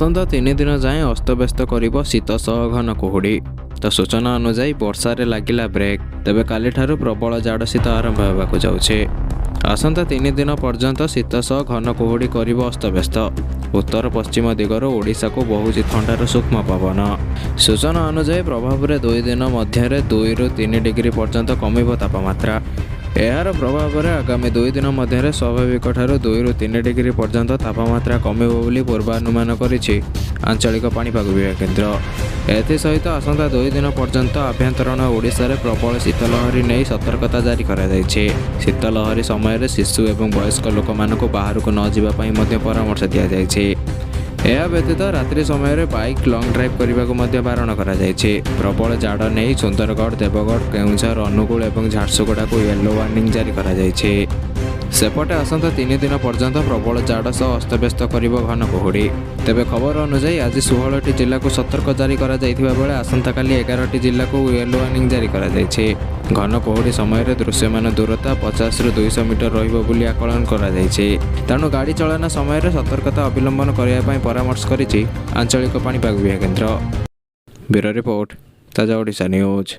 ଆସନ୍ତା 3 ଦିନ ଯାଏଁ ଅସ୍ତବ୍ୟସ୍ତ କରିବ ଶୀତ ସହ ଘନ କୁହୁଡ଼ି। ତ ସୂଚନା ଅନୁଯାୟୀ, ବର୍ଷାରେ ଲାଗିଲା ବ୍ରେକ୍। ତେବେ କାଲିଠାରୁ ପ୍ରବଳ ଜାଡ଼ ଶୀତ ଆରମ୍ଭ ହେବାକୁ ଯାଉଛି। ଆସନ୍ତା 3 ଦିନ ପର୍ଯ୍ୟନ୍ତ ଶୀତ ସହ ଘନ କୁହୁଡ଼ି କରିବ ଅସ୍ତବ୍ୟସ୍ତ। ଉତ୍ତର ପଶ୍ଚିମ ଦିଗରୁ ଓଡ଼ିଶାକୁ ବହୁଛି ଥଣ୍ଡାର ସୂକ୍ଷ୍ମ ପବନ। ସୂଚନା ଅନୁଯାୟୀ, ପ୍ରଭାବରେ 2 ଦିନ ମଧ୍ୟରେ 2ରୁ 3 ଡିଗ୍ରୀ ପର୍ଯ୍ୟନ୍ତ କମିବ ତାପମାତ୍ରା। ଏହାର ପ୍ରଭାବରେ ଆଗାମୀ 2 ଦିନ ମଧ୍ୟରେ ସ୍ୱାଭାବିକଠାରୁ 2ରୁ 3 ଡିଗ୍ରୀ ପର୍ଯ୍ୟନ୍ତ ତାପମାତ୍ରା କମିବ ବୋଲି ପୂର୍ବାନୁମାନ କରିଛି ଆଞ୍ଚଳିକ ପାଣିପାଗ ବିଭାଗ କେନ୍ଦ୍ର। ଏଥିସହିତ ଆସନ୍ତା 2 ଦିନ ପର୍ଯ୍ୟନ୍ତ ଆଭ୍ୟନ୍ତରୀଣ ଓଡ଼ିଶାରେ ପ୍ରବଳ ଶୀତଲହରୀ ନେଇ ସତର୍କତା ଜାରି କରାଯାଇଛି। ଶୀତଲହରୀ ସମୟରେ ଶିଶୁ ଏବଂ ବୟସ୍କ ଲୋକମାନଙ୍କୁ ବାହାରକୁ ନ ଯିବା ପାଇଁ ମଧ୍ୟ ପରାମର୍ଶ ଦିଆଯାଇଛି। ଏହା ବ୍ୟତୀତ ରାତ୍ରି ସମୟରେ ବାଇକ୍ ଲଙ୍ଗ ଡ୍ରାଇଭ୍ କରିବାକୁ ମଧ୍ୟ ବାରଣ କରାଯାଇଛି। ପ୍ରବଳ ଜାଡ଼ ନେଇ ସୁନ୍ଦରଗଡ଼, ଦେବଗଡ଼, କେଉଁଝର, ଅନୁଗୁଳ ଏବଂ ଝାରସୁଗୁଡ଼ାକୁ ୟେଲୋ ୱାର୍ଣ୍ଣିଂ ଜାରି କରାଯାଇଛି। ସେପଟେ ଆସନ୍ତା 3 ଦିନ ପର୍ଯ୍ୟନ୍ତ ପ୍ରବଳ ଜାଡ଼ ସହ ଅସ୍ତବ୍ୟସ୍ତ କରିବ ଘନ କୁହୁଡ଼ି। ତେବେ ଖବର ଅନୁଯାୟୀ, ଆଜି 16ଟି ଜିଲ୍ଲାକୁ ସତର୍କ ଜାରି କରାଯାଇଥିବା ବେଳେ ଆସନ୍ତାକାଲି 11ଟି ଜିଲ୍ଲାକୁ ୟେଲୋ ୱାର୍ଣ୍ଣିଂ ଜାରି କରାଯାଇଛି। ଘନ କୁହୁଡ଼ି ସମୟରେ ଦୃଶ୍ୟମାନ ଦୂରତା 50ରୁ 200 ମିଟର ରହିବ ବୋଲି ଆକଳନ କରାଯାଇଛି। ତେଣୁ ଗାଡ଼ି ଚାଳନା ସମୟରେ ସତର୍କତା ଅବଲମ୍ବନ କରିବା ପାଇଁ ପରାମର୍ଶ କରିଛି ଆଞ୍ଚଳିକ ପାଣିପାଗ ବିଭାଗ କେନ୍ଦ୍ର। ବ୍ୟୁରୋ ରିପୋର୍ଟ, ତାଜା ଓଡ଼ିଶା ନ୍ୟୁଜ୍।